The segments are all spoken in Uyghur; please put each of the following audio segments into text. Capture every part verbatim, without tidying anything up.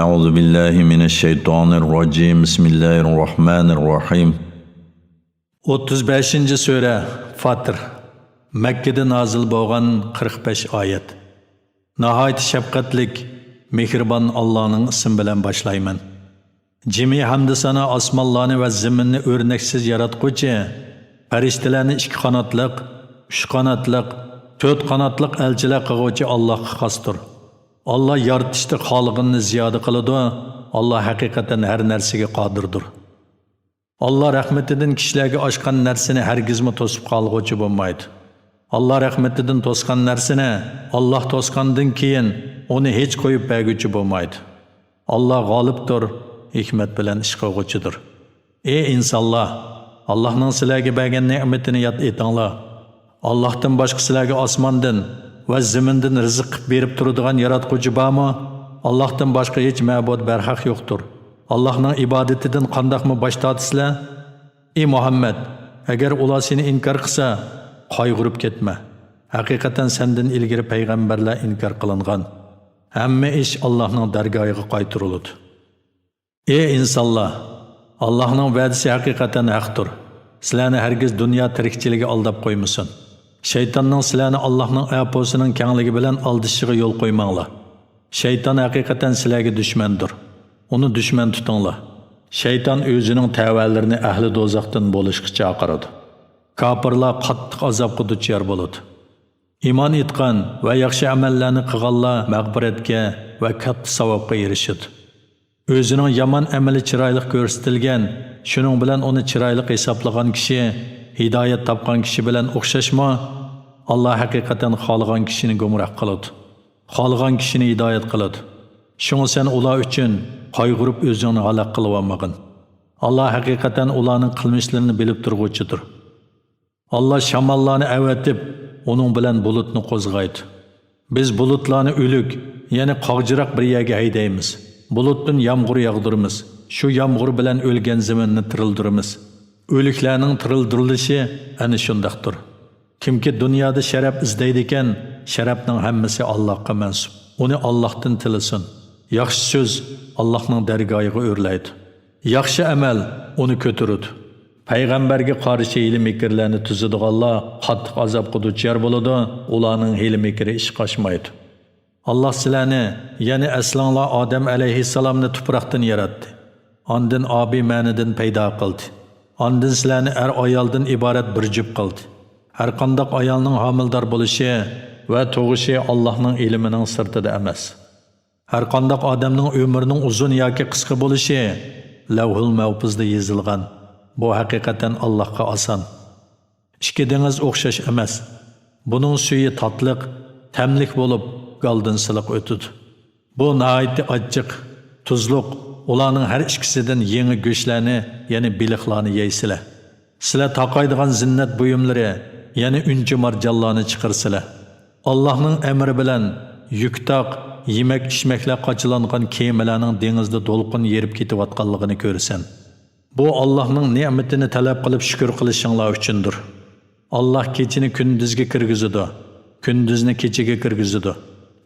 أعوذ بالله من الشيطان الرجيم. بسم الله الرحمن الرحيم. ئوتتۇز بەشىنچى سۈرە، فاتىر. مەككىدە نازىل بولغان، قىرىق بەش ئايەت. ناھايىتى شەپقەتلىك، مېھرىبان ئاللانىڭ ئىسمى بىلەن باشلايمەن. جىمى ھەمدۇسانا ئاسمانلارنى ۋە زېمىننى ئۆرنەكسىز ياراتقۇچى، پەرىشتىلەرنى ئىككى قاناتلىق، ئۈچ قاناتلىق، تۆت قاناتلىق ئەلچىلەر قىلغۇچى ئاللاھقا خاستۇر. ئاللا يارىتىشتا خالىغىنىنى زىيادە قىلىدۇ. ئاللا ھەقىقەتەن ھەر نەرسىگە قادىردۇر. ئاللا رەھمىتىدىن كىشىلەرگە ئاچقان نەرسىنى ھەرگىزمۇ توسۇپ قالغۇچى بولمايدۇ. ئاللا رەھمىتىدىن توسقان نەرسىنى ئاللا توسقاندىن كېيىن ئۇنى ھېچ قويۇپ بەرگۈچى بولمايدۇ. ئاللا غالىبتۇر، ھېكمەت بىلەن ئىش قىلغۇچىدۇر. ئى ئىنسانلار! ئاللاھنىڭ سىلەرگە بەرگەن نېمىتىنى ياد ئېتىڭلار. ئاللاھتىن باشقا سىلەرگە ئاسماندىن ۋە زېمىندىن رىزىق قىلىپ بېرىپ تۇرىدىغان ياراتقۇچى بارمۇ؟ ئاللاھتىن باشقا ھېچ مەبۇد بەرھەق يوقتۇر. ئاللاھنىڭ ئىبادىتىدىن قانداقمۇ باش تارتىسىلەر؟ ئى مۇھەممەد! ئەگەر ئۇلار سېنى ئىنكار قىلسا، قايغۇرۇپ كەتمە. ھەقىقەتەن سەندىن ئىلگىرى پەيغەمبەرلەر ئىنكار قىلىنغان. ھەممە ئىش ئاللاھنىڭ دەرگاھىغا قايتۇرۇلىدۇ. ئى ئىنسانلار! ئاللاھنىڭ ۋەدىسى ھەقىقەتەن ھەقتۇر. سىلەرنى ھەرگىز دۇنيا تىرىكچىلىكى ئالداپ قويمىسۇن. شەيتاننىڭ سىلەرنى ئاللاھنىڭ ئەپۇسىنىڭ كەڭلىكى بىلەن ئالدىشىشىغا يول قويماڭلار. شەيتان ھەقىقەتەن سىلەرگە دۈشمەندۇر. ئۇنى دۈشمەن تۇتۇڭلار. شەيتان ئۆزىنىڭ تەۋەلىرىنى ئەھلى دوزاختىن بولۇشقا چاقىرىدۇ. كاپىرلار قاتتىق ئازابقا دۇچار بولىدۇ. ئىمان ئېيتقان ۋە ياخشى ئەمەللەرنى قىلغانلار مەغپىرەتكە ۋە كاتتا ساۋابقا ئېرىشىدۇ. ئۆزىنىڭ يامان ئەمىلى چىرايلىق كۆرسىتىلگەن، شۇنىڭ بىلەن ئۇنى چىرايلىق ھېسابلىغان كىشى ھىدايەت تاپقان كىشى بىلەن ئوخشاشمۇ؟ ئاللا ھەقىقەتەن خالىغان كىشىنى گۇمراھ قىلىدۇ، خالىغان كىشىنى ھىدايەت قىلىدۇ. شۇڭا سەن ئۇلار ئۈچۈن قايغۇرۇپ ئۆزۈڭنى ھالاك قىلىۋالمىغىن. ئاللا ھەقىقەتەن ئۇلارنىڭ قىلمىشلىرىنى بىلىپ تۇرغۇچىدۇر. ئاللا شاماللارنى ئەۋەتىپ، ئۇنىڭ بىلەن بۇلۇتنى قوزغايدۇ. بىز بۇلۇتلارنى ئۆلۈك، يەنى قاغجىراق بىر يەرگە ھەيدەيمىز. بۇلۇتتىن يامغۇر ياغدۇرىمىز. شۇ يامغۇر بىلەن ئۆلگەن زېمىننى تىرىلدۈرىمىز. ئۆلۈكلەرنىڭ تىرىلدۈرۈلۈشى ئەنە شۇنداقتۇر. كىمكى دۇنيادا شەرەپ ئىزدەيدىكەن، شەرەپنىڭ ھەممىسى ئاللاھقا مەنسۇپ. ئۇنى ئاللاھتىن تىلىسۇن. ياخشى سۆز ئاللاھنىڭ دەرگاھىغا ئۆرلەيدۇ. ياخشى ئەمەل ئۇنى كۆتۈرىدۇ. پەيغەمبەرگە قارشى ھىيلە-مىكىرلەرنى تۈزىدىغانلار قاتتىق ئازابقا دۇچار بولىدۇ، ئۇلارنىڭ ھىيلە-مىكرى ئىشقا ئاشمايدۇ. ئاللا سىلەرنى، يەنى ئەسلىڭلار ئادەم ئەلەيھىسسالامنى تۇپراقتىن ياراتتى. ئاندىن ئابى مەنىدىن پەيدا قىلدى. ئاندىن سىلەرنى ئەر-ئايالدىن ئىبارەت بىر جۈپ قىلدى. ھەرقانداق ئايالنىڭ ھامىلىدار بولۇشى ۋە تۇغۇشى ئاللاھنىڭ ئىلمىنىڭ سىرتىدا ئەمەس. ھەرقانداق ئادەمنىڭ ئۆمرىنىڭ ئۇزۇن ياكى قىسقا بولۇشى لەۋھۇل مەھپۇزدا يېزىلغان. بۇ ھەقىقەتەن ئاللاھقا ئاسان. ئىككى دېڭىز ئوخشاش ئەمەس. بۇنىڭ سۈيى تاتلىق، تەملىك بولۇپ، گالدىن سىلىق ئۆتىدۇ. بۇ ناھايىتى ئاچچىق، تۇزلۇق، ئۇلارنىڭ ھەر ئىككىسىدىن يېڭى گۆشلەرنى، يەنى بېلىقلارنى يەيسىلەر. سىلەر تاقايدىغان زىننەت بۇيۇملىرى، يەنى ئۈنچە-مارجانلارنى چىقىرىسىلەر. ئاللاھنىڭ ئەمرى بىلەن يۈك-تاق، يېمەك-ئىچمەكلەر قاچىلانغان كېمىلەرنىڭ دېڭىزدا دولقۇن يېرىپ كېتىۋاتقانلىقىنى كۆرىسەن. بۇ ئاللاھنىڭ نېمىتىنى تەلەپ قىلىپ شۈكۈر قىلىشىڭلار ئۈچۈندۇر. ئاللاھ كېچىنى كۈندۈزگە كىرگۈزىدۇ، كۈندۈزنى كېچىگە كىرگۈزىدۇ.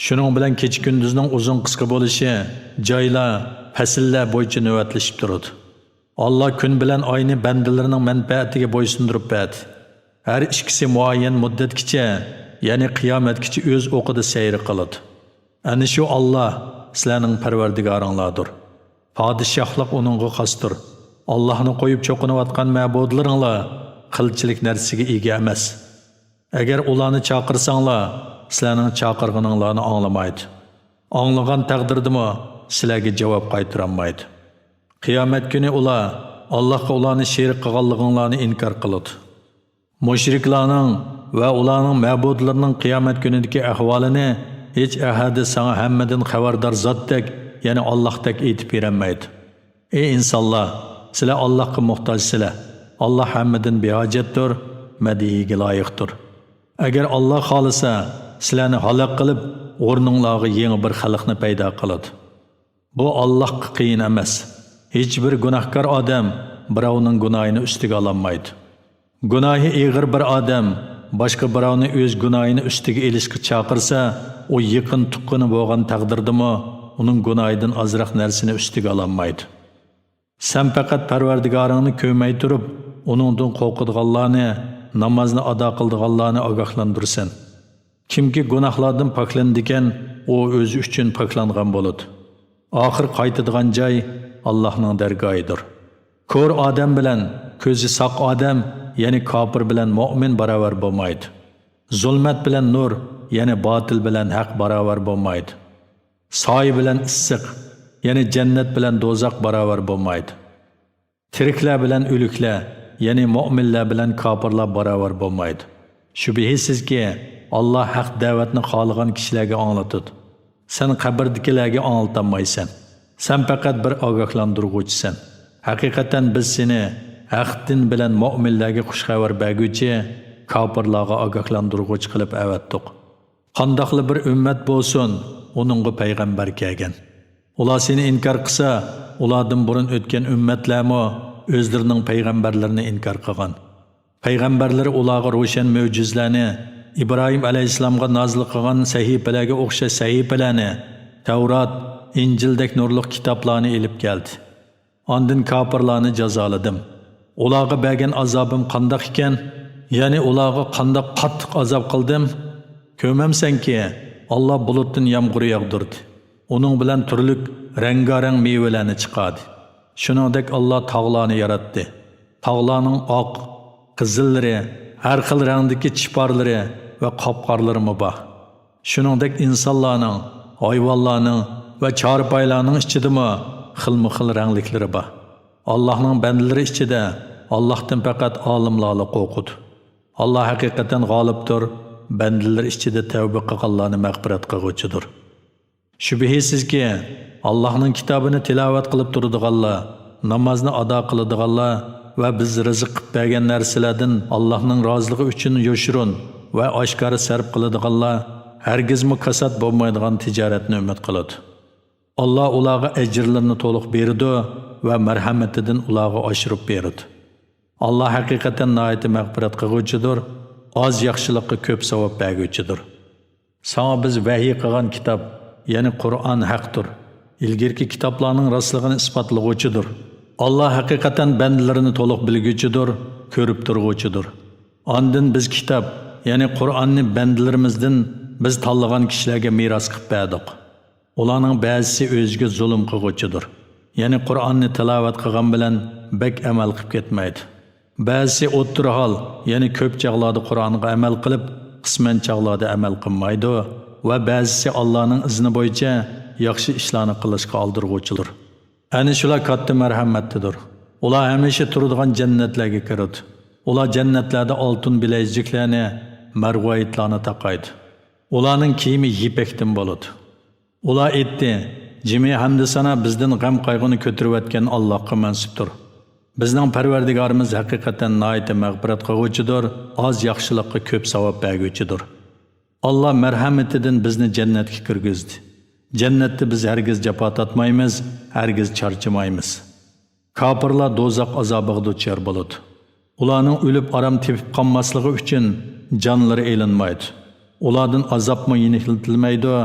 شۇنىڭ بىلەن كېچە-كۈندۈزنىڭ ئۇزۇن-قىسقا بولۇشى جايلار، پەسىللەر بويىچە نۆۋەتلىشىپ تۇرىدۇ. ئاللاھ كۈن بىلەن ئاينى بەندىلىرىنىڭ مەنپەئەتىگە بويسۇندۇرۇپ بەردى. ھەر ئىككىسى مۇئەييەن مۇددەتكىچە، يەنى قىيامەتكىچە ئۆز ئوقىدا سەير قىلىدۇ. ئەنە شۇ ئاللاھ سىلەرنىڭ پەرۋەردىگارىڭلاردۇر. پادىشاھلىق ئۇنىڭغا خاستۇر. ئاللاھنى قويۇپ چوقۇنۇۋاتقان مەبۇدلىرىڭلار قىلچىلىك نەرسىگە ئىگە ئەمەس. ئەگەر ئۇلارنى چاقىرساڭلار، سىلەرنىڭ چاقىرغىنىڭلارنى ئاڭلىمايدۇ. ئاڭلىغان تەقدىردىمۇ سىلەرگە جاۋاب قايتۇرالمايدۇ. قىيامەت كۈنى ئۇلار ئاللاھقا ئۇلارنى شېرىك قىلغانلىقىڭلارنى ئىنكار قىلىدۇ. مۇشرىكلارنىڭ ۋە ئۇلارنىڭ مەبۇدلىرىنىڭ قىيامەت كۈنىدىكى ئەھۋالىنى ھېچ ئەھەدى ساڭا ھەممىدىن خەۋەردار زاتتەك، يەنى ئاللاھتەك ئېيتىپ بېرەلمەيدۇ. ئى ئىنسانلار! سىلەر ئاللاھقا موھتاجسىلەر. ئاللاھ ھەممىدىن بىھاجەتتۇر، مەدھىيىگە لايىقتۇر. ئەگەر ئاللاھ خالىسا، سىلەرنى ھالاك قىلىپ، ئورنۇڭلارغا يېڭى بىر خەلقنى پەيدا قىلىدۇ. بۇ ئاللاھقا قىيىن ئەمەس. ھېچبىر گۇناھكار ئادەم بىراۋنىڭ گۇناھىنى ئۈستىگە ئالالمايدۇ. گۇناھى ئېغىر بىر ئادەم باشقا بىراۋنى ئۆز گۇناھىنى ئۈستىگە ئېلىشقا چاقىرسا، ئۇ يېقىن تۇغقىنى بولغان تەقدىردىمۇ ئۇنىڭ گۇناھىدىن ئازراق نەرسىنى ئۈستىگە ئالالمايدۇ. سەن پەقەت پەرۋەردىگارىڭنى كۆرمەي تۇرۇپ، ئۇنىڭدىن قورقىدىغانلارنى، نامازنى ئادا قىلىدىغانلارنى ئاگاھلاندۇرىسەن. كىمكى گۇناھلاردىن پاكلىنىدىكەن، ئۇ ئۆزى ئۈچۈن پاكلانغان بولىدۇ. ئاخىر قايتىدىغان جاي ئاللاھنىڭ دەرگاھىدۇر. كور ئادەم بىلەن كۆزى ساق ئادەم، يەنى كاپىر بىلەن مۆمىن باراۋەر بولمايدۇ. زۇلمەت بىلەن نۇر، يەنى باتىل بىلەن ھەق باراۋەر بولمايدۇ. سايە بىلەن ئىسسىق، يەنى جەننەت بىلەن دوزاخ باراۋەر بولمايدۇ. تىرىكلەر بىلەن ئۆلۈكلەر، يەنى مۆمىنلەر بىلەن كاپىرلار باراۋەر بولمايدۇ. شۈبھىسىزكى، ئاللا ھەق دەۋەتنى خالىغان كىشىلەرگە ئاڭلىتىدۇ. سەن قەبرىدىكىلەرگە ئاڭلىتالمايسەن. سەن پەقەت بىر ئاگاھلاندۇرغۇچىسەن. ھەقىقەتەن بىز سېنى ھەق دىن بىلەن مۆمىنلەرگە خۇش خەۋەر بەرگۈچى، كاپىرلارغا ئاگاھلاندۇرغۇچى قىلىپ ئەۋەتتۇق. قانداقلا بىر ئۈممەت بولسۇن، ئۇنىڭغا پەيغەمبەر كەلگەن. ئۇلار سېنى ئىنكار قىلسا، ئۇلاردىن بۇرۇن ئۆتكەن ئۈممەتلەرمۇ ئۆزلىرىنىڭ پەيغەمبەرلىرىنى ئىنكار قىلغان. پەيغەمبەرلىرى ئۇلارغا روشەن مۆجىزىلەرنى، ئىبراھىم ئەلەيھىسسالامغا نازىل قىلغان سەھىپىلەرگە ئوخشاش سەھىپىلەرنى، تەۋرات، ئىنجىلدەك نۇرلۇق كىتابلارنى ئېلىپ كەلدى. ئاندىن كاپىرلارنى جازالىدىم. ئۇلارغا بەرگەن ئازابىم قانداق ئىكەن؟ يەنى ئۇلارغا قانداق قاتتىق ئازاب قىلدىم؟ كۆرمەمسەنكى، ئاللا بۇلۇتتىن يامغۇر ياغدۇردى. ئۇنىڭ بىلەن تۈرلۈك رەڭگارەڭ مېۋىلەرنى چىقاردى. شۇنىڭدەك ئاللا تاغلارنى ياراتتى. تاغلارنىڭ ئاق، قىزىللىرى، ھەر خىل رەڭدىكى چىپارلىرى ۋە قاپقارلىرىمۇ بار. شۇنىڭدەك ئىنسانلارنىڭ، ھايۋانلارنىڭ ۋە چارپايلارنىڭ ئىچىدىمۇ خىلمۇ خىل رەڭلىكلىرى بار. ئاللاھنىڭ بەندىلىرى ئىچىدە ئاللاھتىن پەقەت ئالىملارلا قورقىدۇ. ئاللا ھەقىقەتەن غالىبتۇر، بەندىلىرى ئىچىدە تەۋبە قىلغانلارنى مەغپىرەت قىلغۇچىدۇر. شۈبھىسىزكى، ئاللاھنىڭ كىتابىنى تىلاۋەت قىلىپ تۇرىدىغانلار، نامازنى ئادا قىلىدىغانلار ۋە بىز رىزىق قىلىپ بەرگەن نەرسىلەردىن ئاللاھنىڭ رازىلىقى ئۈچۈن يوشۇرۇن ۋە ئاشكارا سەرپ قىلىدىغانلار ھەرگىزمۇ كاسات بولمايدىغان تىجارەتنى ئۈمىد قىلىدۇ. ئاللا ئۇلارغا ئەجىرلىرىنى تولۇق بېرىدۇ ۋە مەرھەمىتىدىن ئۇلارغا ئاشۇرۇپ بېرىدۇ. ئاللا ھەقىقەتەن ناھايىتى مەغپىرەت قىلغۇچىدۇر، ئاز ياخشىلىققا كۆپ ساۋاب بەرگۈچىدۇر. ساڭا بىز ۋەھىي قىلغان كىتاب، يەنى قۇرئان ھەقتۇر. ئىلگىرىكى كىتابلارنىڭ راستلىقىنى ئىسپاتلىغۇچىدۇر. ئاللا ھەقىقەتەن بەندىلىرىنى تولۇق بىلگۈچىدۇر، كۆرۈپ تۇرغۇچىدۇر. ئاندىن بىز كىتاب، يەنى قۇرئاننى بەندىلىرىمىزدىن بىز تاللىغان كىشىلەرگە مىراس قىلىپ بەردۇق. ئۇلارنىڭ بەزىسى ئۆزىگە زۇلۇم قىلغۇچىدۇر. يەنى قۇرئاننى تىلاۋەت قىلغان بىلەن بەك ئەمەل قىلىپ كەتمەيدۇ. بەزىسى ئوتتۇرا ھال، يەنى كۆپ چاغلاردا قۇرئانغا ئەمەل قىلىپ، قىسمەن چاغلاردا ئەمەل قىلمايدۇ ۋە بەزىسى ئاللانىڭ ئىزنى بويىچە ياخشى ئىشلارنى قىلىشقا ئالدىرغۇچىدۇر. ئەنە شۇلار كاتتا مەرھەمەتتىدۇر. ئۇلار ھەمىشە تۇرىدىغان جەننەتلەرگە كىرىدۇ. ئۇلار جەننەتلەردە ئالتۇن بىلەيزۈكلەرنى، مەرۋايىتلارنى تاقايدۇ. ئۇلارنىڭ كىيىمى يىپەكتىن بولىدۇ. ئۇلار ئېيتتى، جىمى ھەمدۇسانا بىزدىن غەم-قايغۇنى كۆتۈرۈۋەتكەن ئاللاھقا مەنسۇپتۇر. بىزنىڭ پەرۋەردىگارىمىز ھەقىقەتەن ناھايىتى مەغپىرەت قىلغۇچىدۇر، ئاز ياخشىلىققا كۆپ ساۋاب بەرگۈچىدۇر. ئاللا مەرھەمىتىدىن بىزنى جەننەتكە كىرگۈزدى. جەننەتتە بىز ھەرگىز جاپا تارتمايمىز، ھەرگىز چارچىمايمىز. كاپىرلار دوزاخ ئازابىغا دۇچار بولىدۇ. ئۇلارنىڭ ئۆلۈپ ئارام تېپىپ قالماسلىقى ئۈچۈن جانلىرى ئېلىنمايدۇ. ئۇلاردىن ئازابمۇ يېنىكلىتىلمەيدۇ.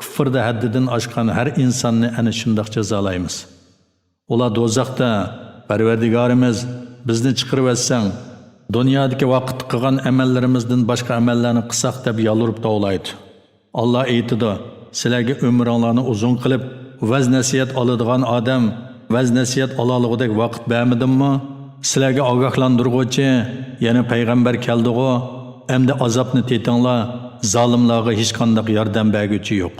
كۇفردا ھەددىدىن ئاشقان ھەر ئىنساننى ئەنە شۇنداق جازالايمىز. ئۇلار دوزاختا، پەرۋەردىگارىمىز، بىزنى چىقىرىۋەتسەڭ، دۇنيادىكى ۋاقىتتا قىلغان ئەمەللىرىمىزدىن باشقا ئەمەللەرنى قىلساق دەپ يالۋۇرۇپ توۋلايدۇ. ئاللا ئېيتىدۇ، سىلەرگە ئۆمرۈڭلارنى ئۇزۇن قىلىپ، ۋەز-نەسىھەت ئالىدىغان ئادەم ۋەز-نەسىھەت ئالالىغۇدەك ۋاقىت بەرمىدىممۇ؟ سىلەرگە ئاگاھلاندۇرغۇچى، يەنى پەيغەمبەر كەلدىغۇ؟ ئەمدى ئازابنى تېتىڭلار، زالىملارغا ھېچقانداق ياردەم بەرگۈچى يوق.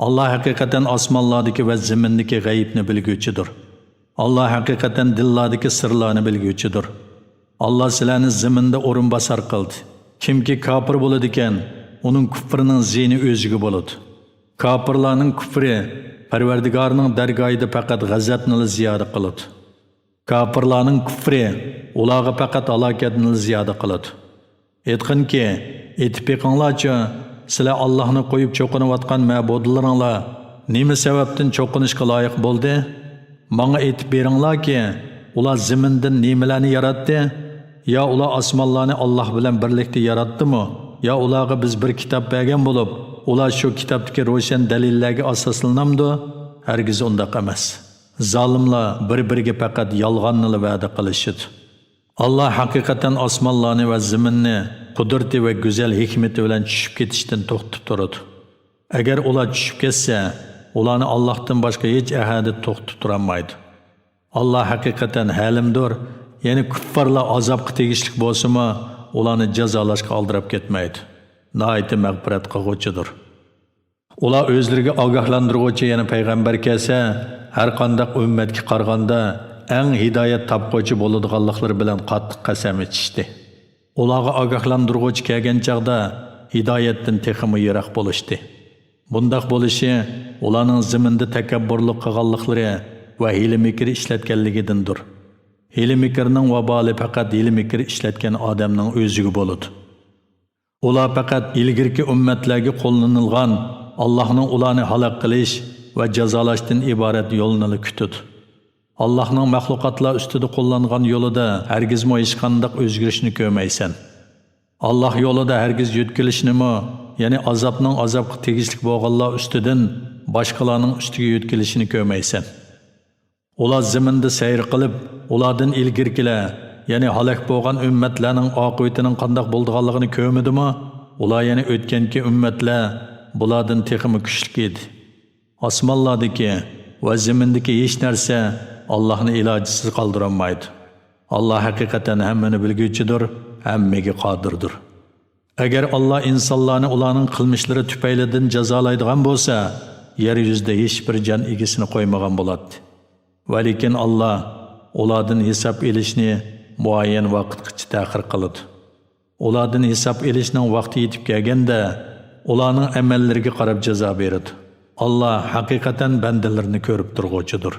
ئاللا ھەقىقەتەن ئاسمانلاردىكى ۋە زېمىندىكى غەيىبنى بىلگۈچىدۇر. ئاللا ھەقىقەتەن دىللاردىكى سىرلارنى بىلگۈچىدۇر. ئاللا سىلەرنى زېمىندا ئورۇنباسار قىلدى. كىمكى كاپىر بولىدىكەن، ئۇنىڭ كۇفرىنىڭ زىيىنى ئۆزىگە بولىدۇ. كاپىرلارنىڭ كۇفرى پەرۋەردىگارىنىڭ دەرگاھىدا پەقەت غەزەپنىلا زىيادە قىلىدۇ. كاپىرلارنىڭ كۇفرى ئۇلارغا پەقەت ھالاكەتنىلا زىيادە قىلىدۇ. ئېيتقىنكى، ئېيتىپ بېقىڭلارچۇ، سىلەر ئاللاھنى قويۇپ چوقۇنۇۋاتقان مەبۇدلىرىڭلار نېمە سەۋەبتىن چوقۇنۇشقا لايىق بولدى؟ ماڭا ئېيتىپ بېرىڭلاركى، ئۇلار زېمىندىن نېمىلەرنى ياراتتى؟ يا ئۇلار ئاسمانلارنى ئاللاھ بىلەن بىرلىكتە ياراتتىمۇ؟ يا ئۇلارغا بىز بىر كىتاب بەرگەن بولۇپ، ئۇلار شۇ كىتابتىكى روشەن دەلىللەرگە ئاساسلىنامدۇ؟ ھەرگىز ئۇنداق ئەمەس. زالىملار بىر-بىرىگە پەقەت يالغاننىلا ۋەدە قىلىشىدۇ. ئاللا ھەقىقەتەن ئاسمانلارنى ۋە زېمىننى قۇدرىتى ۋە گۈزەل ھېكمىتى بىلەن چۈشۈپ كېتىشتىن توختىتىپ تۇرىدۇ. ئەگەر ئۇلار چۈشۈپ كەتسە، ئۇلارنى ئاللاھتىن باشقا ھېچ ئەھەدى توختىتىپ تۇرالمايدۇ. ئاللا ھەقىقەتەن ھەلىمدۇر، يەنى كۇففارلار ئازابقا تېگىشلىك بولسىمۇ، ئۇلارنى جازالاشقا ئالدىراپ كەتمەيدۇ. ناھايىتى مەغپىرەت قىلغۇچىدۇر. ئۇلار ئۆزلىرىگە ئاگاھلاندۇرغۇچى يەنە پەيغەمبەر كەلسە، ھەرقانداق ئۈممەتكە قارىغاندا ئەڭ ھىدايەت تاپقۇچى بولىدىغانلىقلىرى بىلەن قاتتىق قەسەم ئىچىشتى. ئۇلارغا ئاگاھلاندۇرغۇچى كەلگەن چاغدا ھىدايەتتىن تېخىمۇ يىراق بولۇشتى. بۇنداق بولۇشى ئۇلارنىڭ زېمىندا تەكەببۇرلۇق قىلغانلىقلىرى ۋە ھىيلە-مىكىر ئىشلەتكەنلىكىدىندۇر. ھىيلە-مىكىرنىڭ ۋابالى پەقەت ھىيلە-مىكىر ئىشلەتكەن ئادەمنىڭ ئۆزىگە بولىدۇ. ئۇلار پەقەت ئىلگىرىكى ئۈممەتلەرگە قوللىنىلغان ئاللاھنىڭ ئۇلارنى ھالاك قىلىش ۋە جازالاشتىن ئىبارەت يولىنىلا كۈتىدۇ. ئاللاھنىڭ مەخلۇقاتلار ئۈستىدە قوللانغان يولىدا ھەرگىزمۇ ھېچقانداق ئۆزگىرىشنى كۆرمەيسەن. ئاللاھ يولىدا ھەرگىز يۆتكىلىشنىمۇ، يەنى ئازابنىڭ ئازابقا تېگىشلىك بولغانلار ئۈستىدىن باشقىلارنىڭ ئۈستىگە يۆتكىلىشىنى كۆرمەيسەن. ئۇلار زېمىندا سەير قىلىپ، ئۇلاردىن ئىلگىرىكىلەر، يەنى ھالاك بولغان ئۈممەتلەرنىڭ ئاقىۋىتىنىڭ قانداق بولىدىغانلىقىنى كۆرمىدىمۇ؟ ئۇلار، يەنى ئۆتكەنكى ئۈممەتلەر بۇلاردىن تېخىمۇ كۈچلۈك ئىدى. ئاسمانلاردىكى ۋە زېمىندىكى ھېچ نەرسە ئاللاھنى ئىلاجىسىز قالدۇرالمايدۇ. ئاللاھ ھەقىقەتەن ھەممىنى بىلگۈچىدۇر، ھەممىگە قادىردۇر. ئەگەر ئاللاھ ئىنسانلارنى ئۇلارنىڭ قىلمىشلىرى تۈپەيلىدىن جازالايدىغان بولسا، يەر يۈزىدە ھېچبىر جان ئىگىسىنى قويمىغان بولاتتى. ۋەلىكىن ئاللاھ ئۇلاردىن ھېساب ئېلىشنى مۇئەييەن ۋاقىتقىچە تەخىر قىلىدۇ. ئۇلاردىن ھېساب ئېلىشنىڭ ۋاقتى يېتىپ كەلگەندە، ئۇلارنىڭ ئەمەللىرىگە قاراپ جازا بېرىدۇ. ئاللاھ ھەقىقەتەن بەندىلىرىنى كۆرۈپ تۇرغۇچىدۇر.